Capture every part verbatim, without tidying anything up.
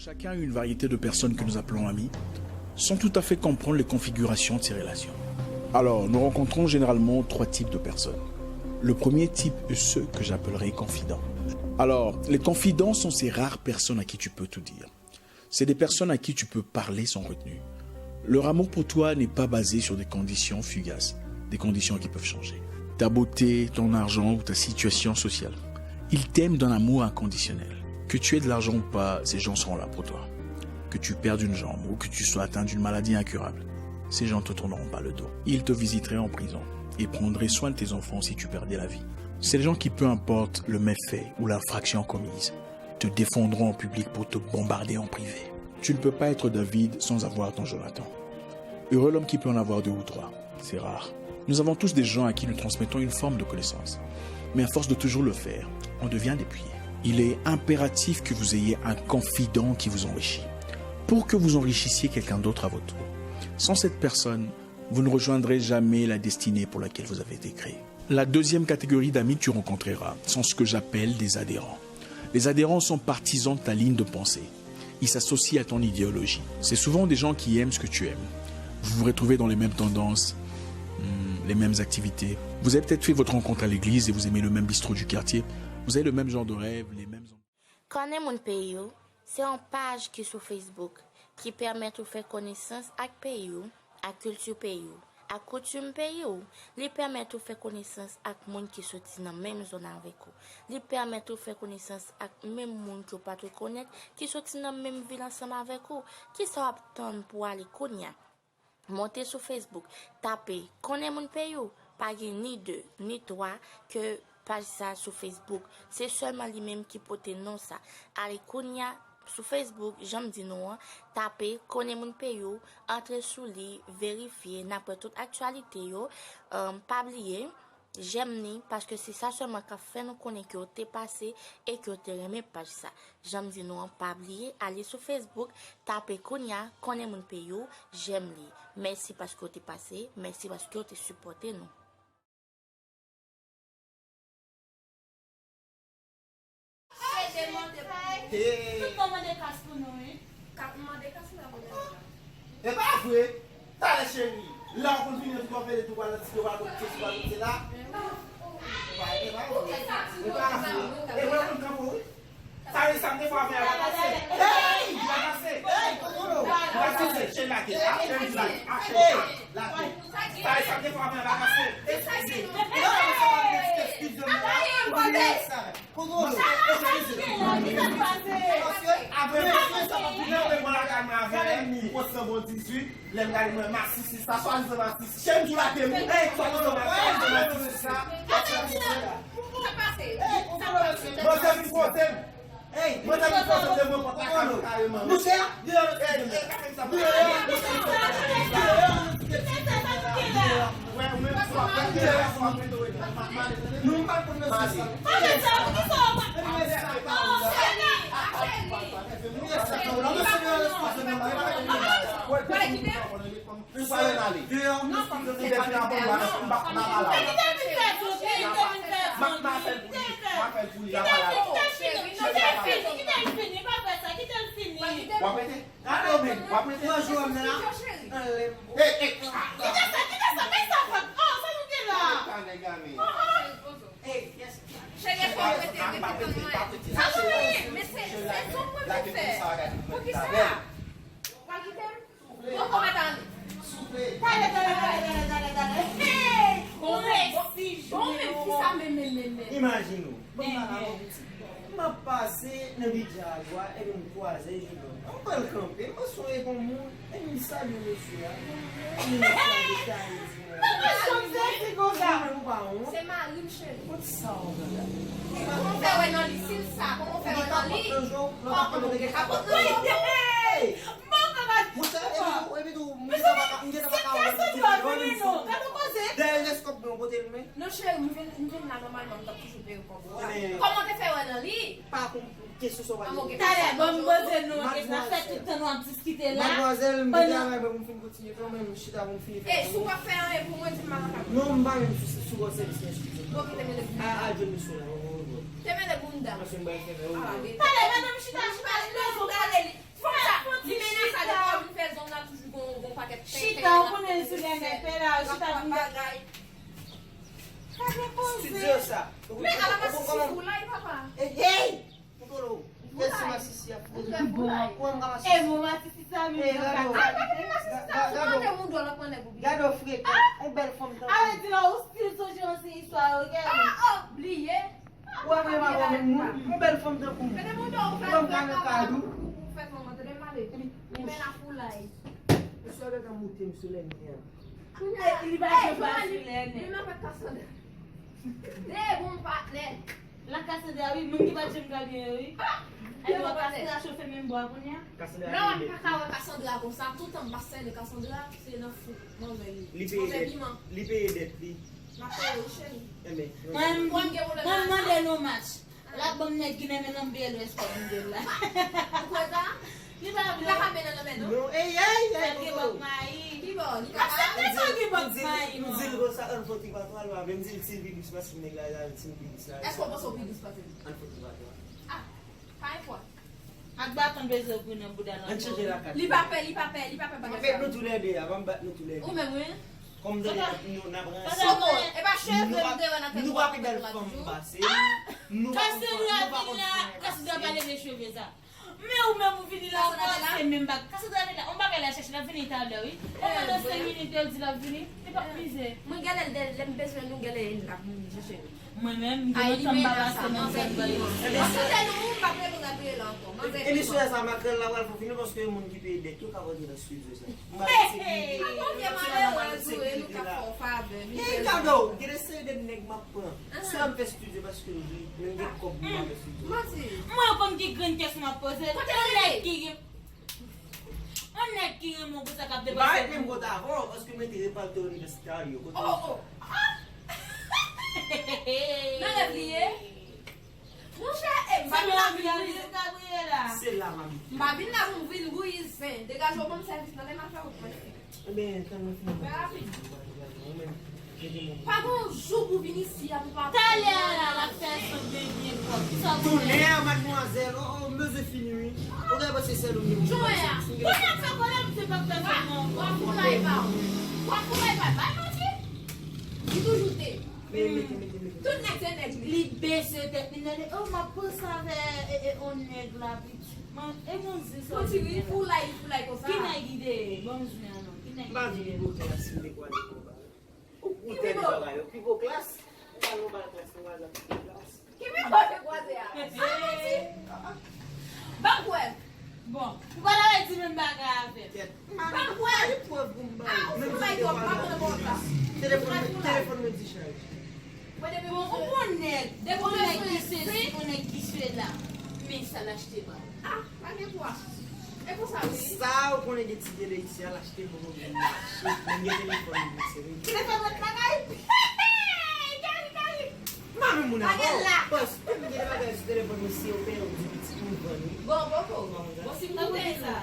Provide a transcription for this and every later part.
Chacun a une variété de personnes que nous appelons amis, sans tout à fait comprendre les configurations de ces relations. Alors, nous rencontrons généralement trois types de personnes. Le premier type est ceux que j'appellerai confidents. Alors, les confidents sont ces rares personnes à qui tu peux tout dire. C'est des personnes à qui tu peux parler sans retenue. Leur amour pour toi n'est pas basé sur des conditions fugaces, des conditions qui peuvent changer. Ta beauté, ton argent ou ta situation sociale. Ils t'aiment d'un amour inconditionnel. Que tu aies de l'argent ou pas, ces gens seront là pour toi. Que tu perdes une jambe ou que tu sois atteint d'une maladie incurable, ces gens te tourneront pas le dos. Ils te visiteraient en prison et prendraient soin de tes enfants si tu perdais la vie. C'est les gens qui, peu importe le méfait ou l'infraction commise, te défendront en public pour te bombarder en privé. Tu ne peux pas être David sans avoir ton Jonathan. Heureux l'homme qui peut en avoir deux ou trois. C'est rare. Nous avons tous des gens à qui nous transmettons une forme de connaissance. Mais à force de toujours le faire, on devient dépouillé. Il est impératif que vous ayez un confident qui vous enrichit, pour que vous enrichissiez quelqu'un d'autre à votre tour. Sans cette personne, vous ne rejoindrez jamais la destinée pour laquelle vous avez été créé. La deuxième catégorie d'amis que tu rencontreras sont ce que j'appelle des adhérents. Les adhérents sont partisans de ta ligne de pensée. Ils s'associent à ton idéologie. C'est souvent des gens qui aiment ce que tu aimes. Vous vous retrouvez dans les mêmes tendances, hmm, les mêmes activités. Vous avez peut-être fait votre rencontre à l'église et vous aimez le même bistrot du quartier. Vous avez le même genre de rêve, les mêmes... Konnen moun peyi w, se yon paj ki sou Facebook ki pèmèt ou fè konesans ak peyi w, ak kilti peyi w, ak koutim peyi w. Li pèmèt ou fè konesans ak moun ki soti nan menm zòn avèk ou. Li pèmèt ou fè konesans ak menm moun ke w pa t rekonèt ki soti nan menm vil ansanm avèk ou. Kisa w ap tann pou w ale kounye a? Monte sou Facebook, tape Konnen moun peyi w, pa gen ni de, ni twa ke paj sa sou Facebook. Se sèlman li menm ki pote non sa. Ale kounye a sou Facebook, jan m di nou an, tape Konnen moun peyi w, antre sou li, verifye, n ap wè tout aktyalite yo. Em, pa bliye, jèm li, paske se sa sèlman k ap fè nou konnen ke w te pase e ke w te renmen paj sa. Jan m di nou an, pa bliye, ale sou Facebook, tape kounye a, Konnen moun peyi w, jèm li. Mèsi paske w te pase, mèsi paske w te sipòte nou. Hey! Tout moun mande kas pou nou, wi. Ka mande kas la, mwen. E pa vre. Talè cheri, lè w konn vini, tout w ap pede tou pral nan ti, pral nan ti, pral nan ti la. E pa, e pa vre. E pa vre. E mwen konn kanpe w, wi. Sa vle di sa m te fè w avè a pa pase. Hey! Li pa pase. Hey, kote w? Li pa pase. Cheri, lage. A, cheri, lage. A, cheri, lage. Sa vle di sa m te fè w avè a pa pase. Eskize. Non, non, sa va, eskize. Kote w? Sa va, sa va, sa va. Paske apre mesye sa pa vin nan mwen lakay mwen avè l, pou pran san bon dizuit, lè m gade mwen masisi, sa swadizan masisi. Cheri m tou lage m. Ey, swadizan masisi, swadizan masisi. Sa pase? Sa pase? Manzè vin kote m. Ey, manzè vin kote m, devan pòt lakay mwen kareman. Monchè, deyò nan ti demen. Deyò nan ti demen. Deyò nan ti demen. Deyò. Wè, ou menm, sou ap fè, sou ap fè, non, m pa konn nan sa. Ou pa lè n ale. Ou pa lè n ale. Deyò, m pa konn nan sa. M pa, m pa la. M ap, m ap fè l pou li. M ap fè l pou li. L ap ale. W ap rete? Gade w menm, w ap rete nan jwèt la. Ey, ey. Kite sa, kite sa, men sa fè. Oh, sa nou gen la? Ey, yes. Cheri, fò w rete, rete tann mwen. Sa nou ye? Men se, se sa w mwen vin fè. Poukisa? W pral kite m? Bon, kòman ta ale? Talè, talè, talè, talè, talè. Hey! Bon, bon, men kisa, men, men, men, men. Imajine w. Bon, m pa la, bon, pitit. M ap pase nan bidja a dwa, epi m kwaze Jidon. M pran l kanpe, m panse w e bon moun, epi m salye mesye a. Bon, bon, mesye a te salye ti moun. Mwen pa janm sezi konsa. Ou menm ou pa wont. Se mari m, cheri. Kot sa w pran la? Kòman w fè wè nan li? Si l sa, kòman w fè wè nan li? Ou gen kapòt nan je w? Kòman w gen kapòt nan je w? Hey! Monchè, epi tou, epi tou, m gentan pa ka, m gentan pa ka wè l. Dèyè leskòp mwen, w pote l men. Non, cheri, m vin, m vin la nòmalman, m t ap toujou peye kòb ou a. Kòman w te fè wè nan li? Pa kon kesyon sa w pale. Talè, ban m poze nou yon kesyon, sa fè tout tan nou ap diskite la. Madmwazèl, m gen travay mwen pou m fin kontinye fè, mwen menm m chita pou m fini fè. Ey, si w pa fè anyen pou mwen, di m pa kapab. Non, m pa menm sou, sou bò sèvis mwen, eskize m. Bon, kite mele bounda. A, al jwenn mesye la, w, w, w. Te mele bounda. Paske m pral fè, w, w. Talè, madanm chita, chita, chita, chita, chita. E la, yo chita vin bagay. Gade koze. Studio sa. Men ala masisi foulay, papa. Hey! Ou tolo. Fè si masisi a foulay. Ou an ka masisi. E bon, masisi sa, men. Gade masisi sa, sou mande moun dwòl ap mande pou. Gade frekan. On bèl fanm tan. Ale di la, ou stil sonje ansyen istwa yo, gade. Ah, oh, bliye. Ou ap rema bon moun, yon bèl fanm tankou m. Ou ap ka nan kado. Ou fè kòman, tande m pale. Li men la foulay. Misye ap ka moute m sou lènmi an. Li pa janm pa sou lènmi. Li men avèk Cassandra. De bon patnè. La Cassandra, wi, moun ki pa janm ka byen, wi. Ay, Cassandra chofe menm bwa kounye a. Non, m pa ka wè Cassandra konsa. Toutan m pa sène Cassandra, se nan fou. Manzè li. Li peye dèt. Li peye dèt li. M ap peye wi, cheri. Enben. Mwen, mwen mande nou match. L ap ban m nèg ki nan men nan B L S kòb m de la. Ou kwè sa? Li pa vle. Li pa ka mennen nan men, non? Non, ey, ey, ey. Sa gen bòk mayi. Ki bò? Li ka pa? Aksepte sa gen bòk mayi, non. M di l konsa, ann fè ti patwa, l pa vle. M di l ti pi dous pase nèg la, ti pi dous la. Èske w panse w pi dous pase l? Ann fè ti patwa. Ah, pa enpòtan. Ak baton bezwen pou nan bouda nan. Ann chanje lakay. Li pa pè, li pa pè, li pa pè bagay sa. Mwen pèt nou toulède a, ban m bat nou toulède. Ou menm, wi. Kòm m tande nou n ap ranse. Soko, e pa cheve m te wè nan tèt ou ap pran la toujou. Nou pa pi bèl fanm pase. Nou pa konn fè, nou pa konn fè. Cassandra pale de cheve sa. Men ou menm ou vini la ankò, se menm bag. Cassandra te la, on bagay la chèche, l ap vini talè, wi. Kòman nan senk minit yo di l ap vini? Li p ap mize. Mwen genlè lè, lè m bezwen nou genlè l ap vini chèche nou. Mwen menm, m gen lontan m pa pase nan zòn ban yo. Ann chanje non, m p ap reponn ap rele ankò. Emisyon sa makrèl la pral fè fini paske moun ki peye dèt yo ka rantre nan estidyo sa. M pa vle sekirite. Hey! Ankò vye malere tou e nou ka fè w favè. Hey, Kado, gen de seri de nèg m ap pran. Swa m fè estidyo paske m vle, men m gen kòb pou m pa fè estidyo. Manti. Mwen konn ki grenn kesyon m ap poze. Kote l ye? Yon nèg ki renmen w konsa k ap depanse pou ou. M pa ret menm kote avè w, paske mwen te repalte Universitario. Kote w ye? Oh, oh. Nan rèv li ye? Monchè, e m pa vin la vin wi. Se la, mami. M pa vin la pou m vin bouyi zen. Degaje w ban m sèvis nan men m ap fè wout mwen. Ebyen, tann mwen fin. Fè rapid. Pa gon jou pou vin isi a pou pa. Talè a la, l ap fè sanble byen pwòp. Kisa w konnen? Tonè, madmwazèl, oh, oh, m bezwen fini, wi. Ou gen panse sèl ou menm. Jan w wè a. Kounye a m fè kòlè, m se pa k fè sèlman. W ap foulay pa w. W ap foulay pa w. Bay manti. Li toujou te. Mete, mete, mete, mete. Tout nèg se nèg li. Li bese tèt li, gade, oh, m ap panse avè, e, e, on nèg la, pitit. Man, e manzè sa. Manti, wi, foulay, foulay konsa. Ki nèg ki te ye? Ban m jwenn non. Ki nèg ki te ye? M pa vin pi vo klas, m te kwaze konba. Ou koute de bagay yo. Pi vo klas? Ou pa nan bal klas, nou pa nan pi vo klas. Ki pi vo te kwaze a? Sa manti. Ban m kwè. Bon, ou pa ta di menm bagay avè m. Ban m kwè. Ki prèv pou m ba ou? Ah, ou fout bay twòp, pa konnen bon sa. Telefòn mwen, telefòn mwen dichaj. Mwen depi bon, ou bon nèg, depi bon nèg ki sesi, bon nèg ki sela. Men sa l achte ba ou. Ah, pa gen pwa. E konsa wi. Sa ou konnen gen ti gele isi a, l achte bon, bon, bon, mache. Men gen telefòn li se wi. Telefòn mwen lakay. Kari, kari. Mami moun avè w. Paske m gen de bagay sou telefòn mwen, si yo peye w di pitit ou vann wi. Bon, bon, bon. Bon, si m koute sa.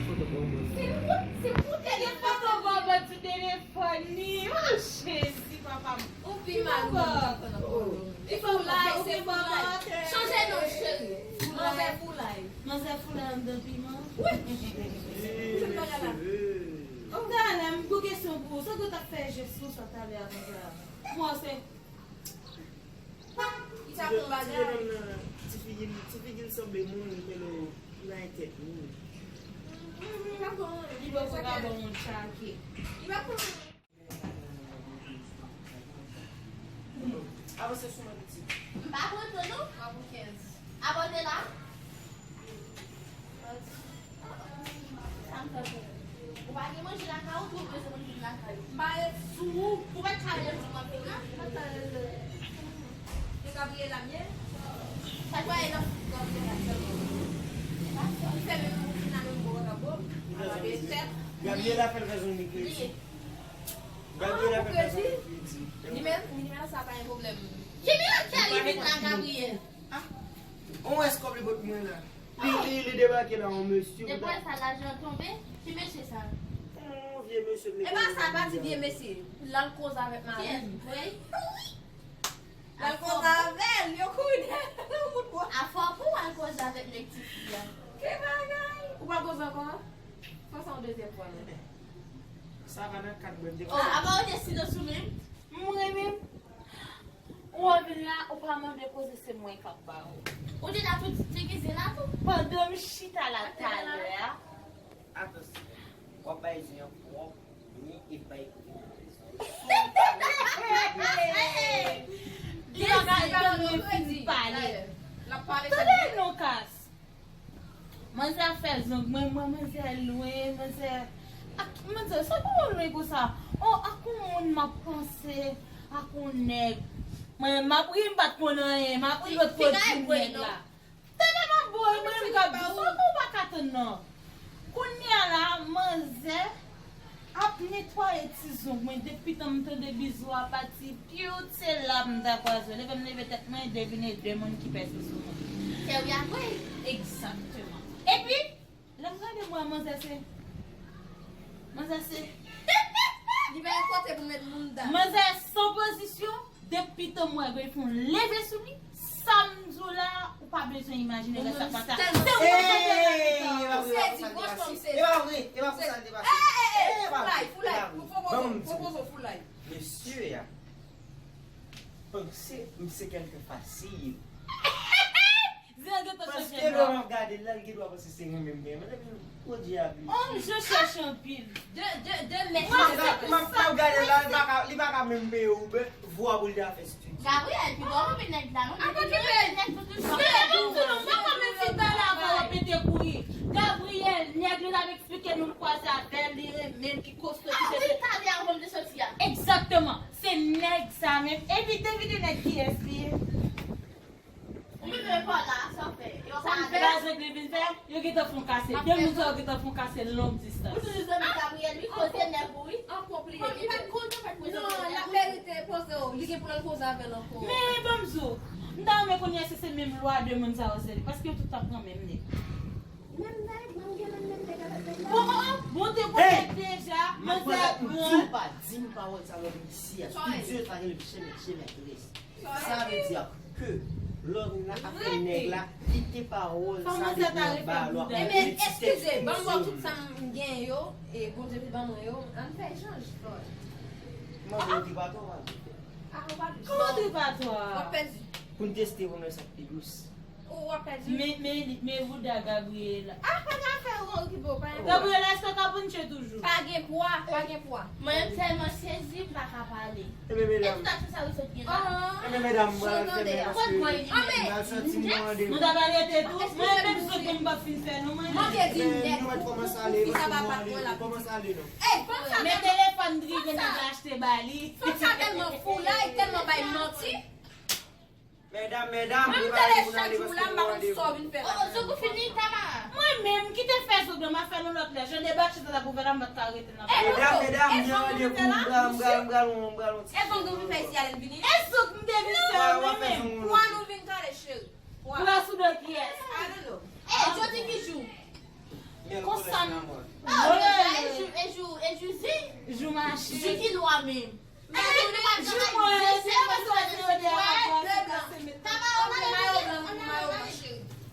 Foto bonbon. Si m koute, si m koute gen foto bonbon sou telefòn li. Oh, Jezi, papa m. Ou pi mal ou menm ou pa nan pwoblèm. Li foulay, se foulay. Chanje non cheri. Manzè foulay. Manzè foulay anndan piman. Wi. Kouche m bagay la. Gade la, m gon kesyon pou ou. Sa w t ap fè jès konsa talè a konsa? Bon, se Ki sa pou bagay? Ti figi l, ti figi l sanble moun, men l nan tèt moun. Li poko ka ban moun tchake. Avanse sou mwen pitit. M pa pran tan non. Mwen pou kenz. Abòne la. Sa m fè pou ou? Ou pa gen manje lakay ou, tou ou bezwen manje lakay ou. M pa ret sou ou. Ou mèt ka ret sou mwen vin la. E Gabriela m ye. Sa k pa ye nan Gabriela sèlman. Li fè menm moun ki nan menm bò ak bò. Li pa gen tèt. Gabriela fè l fè zonbi kredi. Gabriela fè l fè zonbi kredi. Li menm, li menm sa pa gen pwoblèm. Ki mirak fè li vin la, Gabriel? Ah, on wè kòb li pot mwen la. Li, li, li debake la, on mesye. Depi sa, lajan tonbe. Ki mesye sa? On vye mesye. E pa sa, pa di vye mesye. L al koze avèk mari m. Wi. L al koze avè l, yo kouri dèyè l, yo fout bò. A fò pou w al koze avèk nèg tifi a. Ki bagay? Ou pa koze ankò? Fò sa yon dezyèm fwa, non? Sa va nan kad mwen, m te konsa. Apa w te silans ou menm? Mwen menm? Ou ap vin la, ou pa mande koze, se mwen k ap ba ou. Ou te la tout degize la tou? Pandan m chita la talè a. Atansyon, w ap bay zen an pwòp, byen e bay kote pou bezwen. Li pa ka tann mwen fin pale. Tande non, Kas. Manzè ap fè zong mwen, mwen manzè lwen, manzè. Ak, manzè, sa pou mwen lwen konsa? Oh, ak yon moun m ap panse, ak yon nèg. Mwen, m ap ri, m pa t konn anyen, m ap ri, lòt bò di nèg la. Tande m ap bo, mwen, m k ap di, sa pou w pa ka tann non. Kounye a la, manzè ap netwaye ti zong mwen, depi tan m tande bizou a pati, piu, se la m ta kwaze. Leve m leve tèt mwen, devine de moun ki pèse sou mwen. Kè w ya vre. Egzakteman. Epi, lè m gade mwen, manzè se, manzè se, li pa gen kote pou met moun dan. Manzè san pozisyon, depi tan m wè Greyfon leve sou li, sa m di w la, ou pa bezwen imajine lè sa pase. Se yon sèl bagay ki pase. E pa vre, e pa pou sa l te pase. Foulay, foulay, pwopozo, pwopozo, foulay. Mesye a panse m se kèlke fasil. Paske lè w ap gade l la, l gen dwa panse se renmen m genyen. Men depi w pwodui a byen. Oh, je cherche anpil. De, de, de mèt. M ap, m ap, m ap gade l la, li pa ka, li pa ka menm peye Uber, vwa pou l ta fè estidyo. Gabriel, pi bon, men nèg la, non? Apa ki pe? Nèg pou touche. Men, men, m di nou, m pa konn menm si bagay la va pete kouri. Gabriel, nèg li t ap eksplike nou, l kwaze avè l, li renmen l, ki kosto, ki... Ah, wi, talè a, anvan m te soti a. Egzakteman. Se nèg sa menm. Epi, devine nèg kiyès li ye. Ou menm menm pa la, sa w fè? Yo pa ale. Sa zèk li vin fè, yo gentan fè yon kase. De moun sa yo gentan fè yon kase long distans. Ou toujou zanmi Gabriel, wi, koze nèg ou, wi. Ankò pli. Bon, li pa t konn, yo pa t konn. Non, l ap merite poze w. Li gen pou l al koze avè l ankò. Men, ban m di w, m ta renmen konnen èske se menm lwa de moun sa yo se li, paske yo tout ap pran menm nèg. Menm nèg, menm gen menm, menm nèg avèk nèg la. Bon, oh, oh, bon, te konnen deja, manzè pran. M di w pa di m pawòl sa lòt isi a. Studio sa rele chèmè, chèmè tres. Sa vle di ke lè w vin la ap fè nèg la kite pawòl sa depi anba lwa. Ebyen, eskize, ban m ba w tout sa m gen yo, e Bondye te ban mwen yo, ann fè echanj, Florent. Mwen, mwen tripatwa w pa vle fè. Kòman tripatwa? W ap pèdi. Pou n teste pou n wè sa k pi dous. Ou w ap pèdi. Men, men, men bouda Gabriela. Ah, pa gen afè, ou okipe w, pa gen pwa. Gabriela, èske w ka punche toujou? Pa gen pwa, pa gen pwa. Mwen, m tèlman sezi, m pa ka pale. Ebyen, medam. E tout aksyon sa yo sot gen la. Ebyen, medam, mwen al fèmen paske m al santi m nan randevou. Nou ta pral rete tou. Mwen menm sot mwen m p ap fin fè non, mwen. Mwen te di nèt pou, pou, pou fi sa pa pat mwen la. Kòmanse ale non. Ey, fanm sa, men telefòn prive nèg la achte ba li. Fanm sa tèlman foulay, tèlman bay manti. Medam, medam, mwen m tande chak jou la, m pa konn sa w vin fè la. Oh, oh, Zouk ou fini, Tamara? Mwen menm, kite fè Zouk la, m a fè l yon lòt lè. Jan debake chita la pou fè la, m pa t ka rete nan. Medam, medam, m gen randevou, m pral, m pral, m pral, m pral, m pral yon ti. E Zouk ou vin fè isi a, lè l vini? E Zouk m te vin fè, mwen menm. Pwa nou vin kale, cheri. Pwa. Pwa sou do kiyès? I don't know. E, jodi ki jou? Konsa m. Oh, e jou, e jou, e jou zi? Jou mache. Jou ki lwa menm?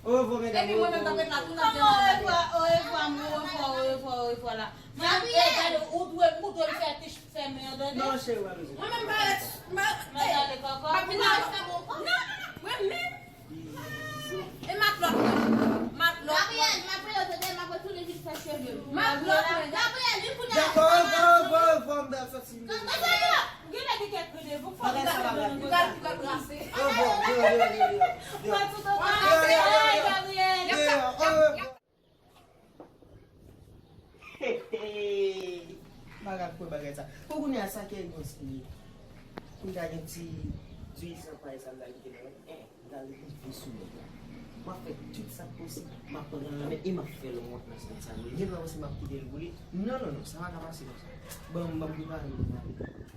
Orevwa, medam. Epi mwen menm t ap ret la tou nan. Kòman orevwa, orevwa, orevwa, orevwa, orevwa la. Mwen, eh, gade, ou dwe, ou dwe m fè tich fèmen an, tande? Non, cheri, pa bezwen. Mwen menm pa ret, m pa, eh, m ap vin la. Non, non, non, mwen menm. E matlòt mwen. Matlòt mwen. Gabriel, m ap rele w, tande, m ap retounen vin fè cheve m. Matlòt mwen. Gabriel, vin kounye a. Dakò, orevwa, orevwa, orevwa, m pral soti. Gabriel, gen lè gen kèk randevou, fò m gade nan kote. Ou pral, ou pral brase. Orevwa, orevwa, orevwa, orevwa. Mwen tout an Gabriel, Gabriel. Hey, hey. M pa ka kwè bagay sa. Pou kounye a, sa ki egzans li ye? Pou ta gen ti dizan pay sa la ki te la. Eh, m ta rive sou nèg la. M ap fè tout sa k posib. M ap pran l nan men e m ap fè l wont nan sèn sa. Gen dwa panse m ap kite l boule. Non, non, non, sa pa ka pase konsa. Ban m, ban m prepare m pou m ale.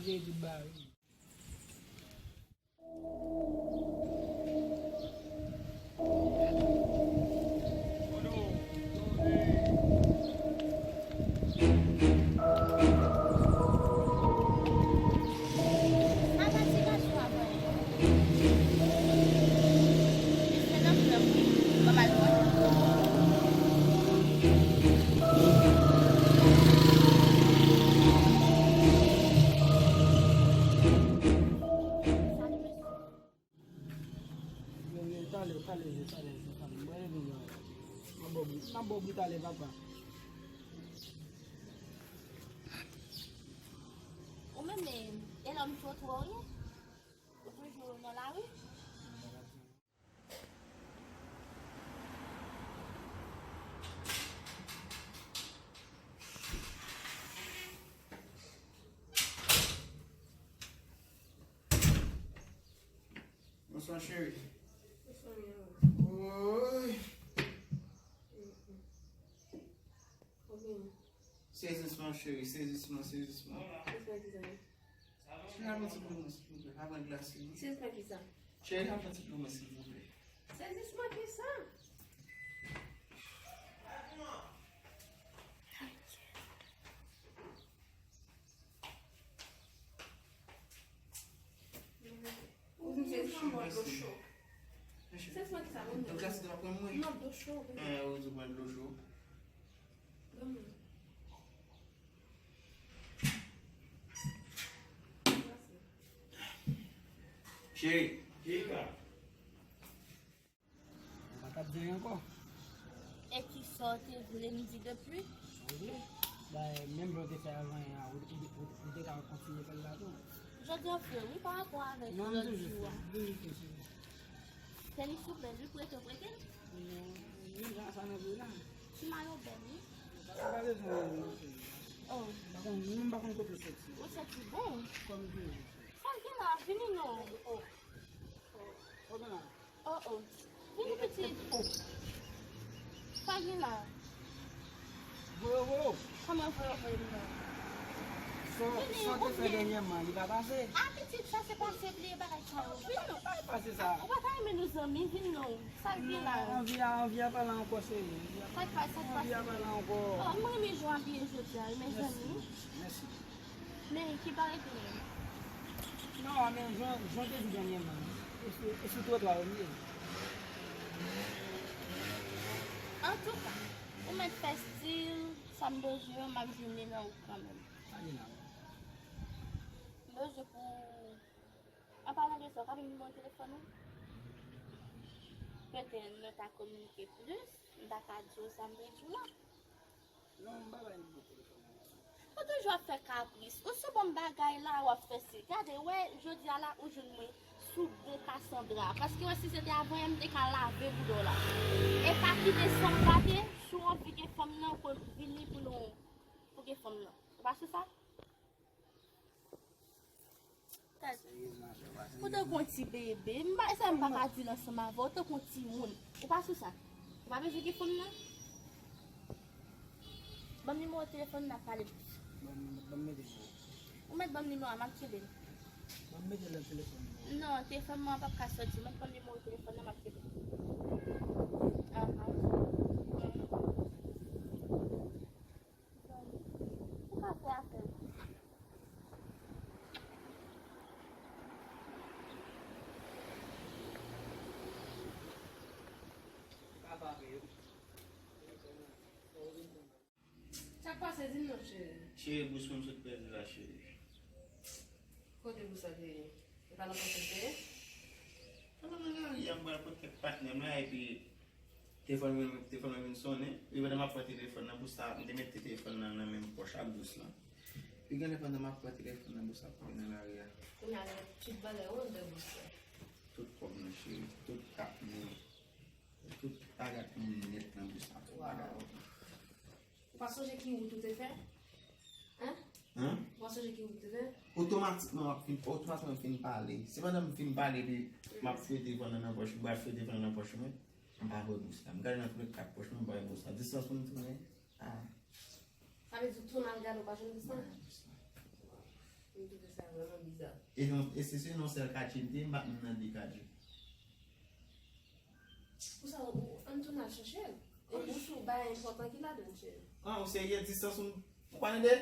Veye tout bagay. Yo, yo, talè, talè, talè, talè. Mwen, mwen, mwen. Mwen, mwen, mwen, mwen, talè, papa. Ou menm, e, e lòm twotwa ou ye? Ou toujou nan lari? Bonswa, cheri. Bonswa, mi amor. Woy. Sezisman, cheri, sezisman, sezisman. Sezisman kisa? Cheri, aprann ti plomen, silvouplè. Aprann glas, silvouplè. Sezisman kisa? Cheri, aprann ti plomen, silvouplè. Sezisman kisa? Ou vin sezisman, bwè dlo cho. Sezisman kisa, mwen? Glas la pran mwen. Non, dlo cho, wi. Eh, ou di pran dlo cho. Cheri. Cheri. Ou pa t ap di anyen ankò. E kisa w te vle m di depi? Sa w vle? Bay, menm jan w te fè avan yè a, ou, ou, ou, ou te ka kontinye fè l la tou. Jodi a, frè, wi, pa rapò avèk lòt jou a. Non, m toujou fè, m toujou fè, cheri. Tenis ou bèl, wi, prete w prete l? Non, menm jan sa nan vre la. Ti mayo bèl, wi. Sa pa bezwen, non, cheri. Oh. M pa konn, m pa konn kote w soti. Ou soti bon. Kòm toujou. Sa gen la, vini non. Oh. Oh, gen la. Oh, oh. Vini, pitit. Oh. Sa gen la. Voye, voye. Kòman voye, voye m nan? Sa, sa w te fè dènyèman, li pa pase? Ah, pitit, sa se pase, bliye bagay sa yo. Vin non. Li pa pase sa. Ou pa ta renmen nou zanmi, vin non. Sa l gen la? Non, anvi a, anvi a pa la ankò, cheri. Sa k pase, sa k pase? Anvi a pa la ankò. Oh, m renmen jan w abiye jodi a, wi, mezanmi. Mèsi. Mèsi. Men, ki bagay genyen? Non, men jan, jan w te di dènyèman, e sou, e sou twotwa yo m ye. Antouka, ou mèt fè stil, sa m bezwen an, m ap jwenn li nan ou kanmenm. Sa gen la? M bezwen pou, an palan de sa, ou ka ban m nimewo telefòn ou? Petèt nou ta kominike plis, m ta ka di w sa m vle di w la. Non, m pa bay nimewo telefòn mwen. Ou toujou ap fè kapris. Ou sou bon bagay la, w ap fè si. Gade, wè, jodi a la, ou jwenn mwen sou bon Cassandra. Paske wè, si se te avan yè, m te ka lave bouda w la. E pa kite san gate, si w anvi gen fanm nan, ou konn vini pou nou, pou gen fanm nan. Ou pa sou sa? Ou tankou yon ti bebe. M pa, sa m pa ka di l ansanm avè w, ou tankou yon timoun. Ou pa sou sa? Ou pa bezwen gen fanm nan? Ban m nimewo telefòn, n ap pale plis. Ban m, ban m mete pou ou. Ou mèt ban m nimewo a, m ap kenbe l. Ban m mete l nan telefòn nan. Non, telefòn mwen an p ap ka soti. Mèt ban m nimewo telefòn nan, m ap kenbe l. Aha. Ou ka fè afè w. Sa k pase, di m non, cheri. Cheri, bous mwen m sot pèdi la, cheri. Kote bous la te ye? E pa nan pòch ou te ye? Nan, nan, nan, nan, yè m pral pote kèk patnè m la, epi telefòn mwen, telefòn mwen vin sonnen. Epi pandan m ap pran telefòn nan, bous la, m te mete telefòn nan nan menm pòch ak bous lan. Epi genlè pandan m ap pran telefòn nan, bous la kouri nan lari a. Kounye a, gen tout bagay ou anndan bous la. Tout kòb mwen, cheri, tout kat mwen, tout bagay mwen nèt nan bous la, tout bagay. Waw. Ou pa sonje ki wout ou te fè? Hein? Hein? Ou pa sonje ki wout ou te fè? Otomatikman, m ap fin, otomatikman, m fin pale. Se pandan m fin pale, epi m ap fouye telefòn nan nan pòch, m pral fouye telefòn nan nan pòch mwen, m pa wè bous la. M gade nan tout kat pòch mwen, m pa wè bous la. Distans pou m tounen, ah. Sa vle di ou tounen al gade, ou pa jwenn bous la? M pa jwenn bous la. M twouve sa vrèman biza. E non, e si se yon sèl katye m te ye, m pa t menm nan de katye. Pou sa, ou, ann tounen al chèche l. E bouch ou, bagay enpòtan ki ladan l, cheri. Ah, ou serye? Distans ou, ou pa tande?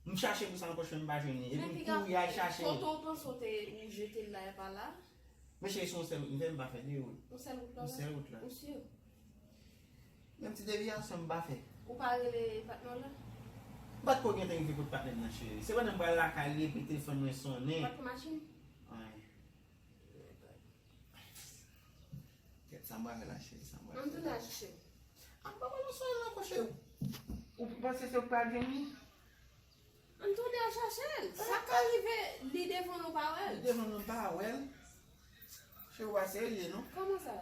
M chache pou sa nan pòch mwen, m pa jwenn li. Epi m kouri al chache l. Kote w panse w te, ou jete l la, e pa la? Men cheri, se yon sèl wout m fè, m pa fè de wout. Yon sèl wout la? Yon sèl wout la. Ou si? Menm ti deviyasyon m pa fè. Ou pa rele patnè w la? M pa t ko gentan rive kot patnè m nan, cheri. Se pandan m pral lakay li epi telefòn mwen sonnen. Ou pa t pran machin? Wi. Kèt, sa m pral fè la, cheri, sa m pral fè la. Ann tounen al chèche l. A, m pa pral nan sonnen ankò, cheri. Ou panse se ou k pral jwenn li? Ann tounen al chache l. Sa ka rive, li devan nou pa wè l. Li devan nou pa wè l. Cheri, ou pa serye, non? Kòman sa?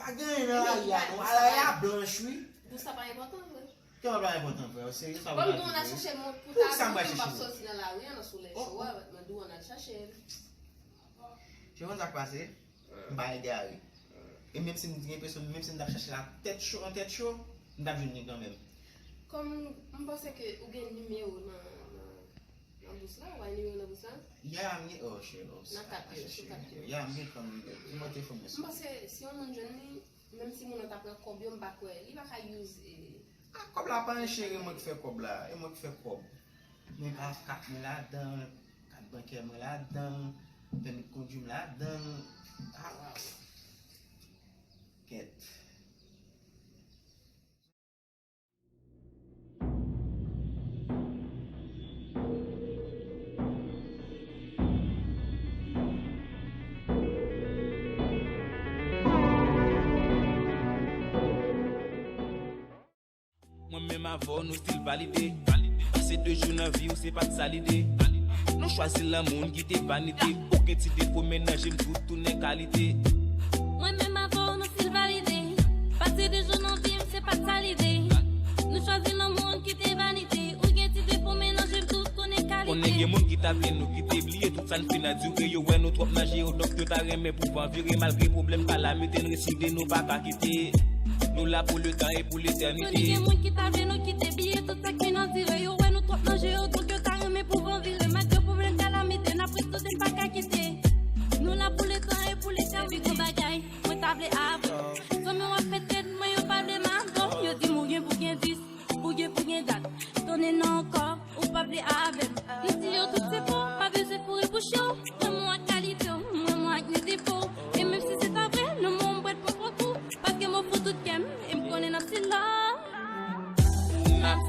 Pa gen anyen nan lari a, non. A, lari a blanch, wi. Dous la pa enpòtan vre. Kòman pa enpòtan, frè? Ou serye? Sa ou pral di, frè? Pou ki sa m pral chèche moun? Pou ki sa m pral chèche moun? M p ap soti nan lari an, nan solèy cho a, mwen di w ann al chache l. Cheri, ou konn sa k pase? M pa egare. E menm si m gen enpresyon, menm si m t ap chache l ak tèt cho, an tèt cho, m t ap jwenn li kanmenm. Kòm m panse ke ou gen nimewo nan, nan, nan bous la, ou bay nimewo nan bous la? Ya, m gen, oh, cheri, oh, nan kat yo, sou kat yo. Ya, m gen kòm nimewo. Nimewo telefòn mwen. M panse si yon moun jwenn li, menm si moun nan ta pran kòb yo, m pa kwè. Li pa ka use, eh, Ah, kòb la pa anyen, cheri, e mwen ki fè kòb la, e mwen ki fè kòb. Men pa kat mwen ladan, kat bankè mwen ladan, pèmi kondwi m ladan. Ah, kèt. Mwen menm avè w, nou still valide. Pase de jou nan vi w, se pa t sa lide. Nou chwazi lanmou, n kite vanite. Ou gen ti defo, men nan je m tout tounen kalite. Mwen menm avè w, nou still valide. Pase de jou nan vi m, se pa t sa lide. Nou chwazi lanmou, n kite vanite. Ou gen ti defo, men nan je m tout tounen kalite. Konnen gen moun ki ta vle nou kite, bliye tout sa n fin andire. Yo wè nou twòp nan je yo, donk yo ta renmen pou van vire. Malgre pwoblèm, kalamite, n reside, nou pa ka kite. Nou la pou letan e pou letènite. Konnen gen moun ki ta vle nou kite, bliye tout sa k fin andire. Yo wè nou twòp nan je yo, donk yo ta renmen pou van vire. Malgre pwoblèm, kalamite, n ap res tounen, n pa ka kite. Nou la pou letan e pou letènite. Epi gon bagay mwen ta vle avè w. Zanmi w ap fè tèt mwen, yo pa vle m avè w. Yo di m ou gen pou gen dis, ou gen pou gen dat. Tounen nan kò, ou pa vle avè m. M di yo tout se fo, pa bezwen foure bouch yo. Mwen mwen ak kalite w, mwen mwen ak ni defo. E menm si se ta vre, non mwen m prèt pou pran kou. Paske m ofri w tout kè m, e m konnen n ap still love. N ap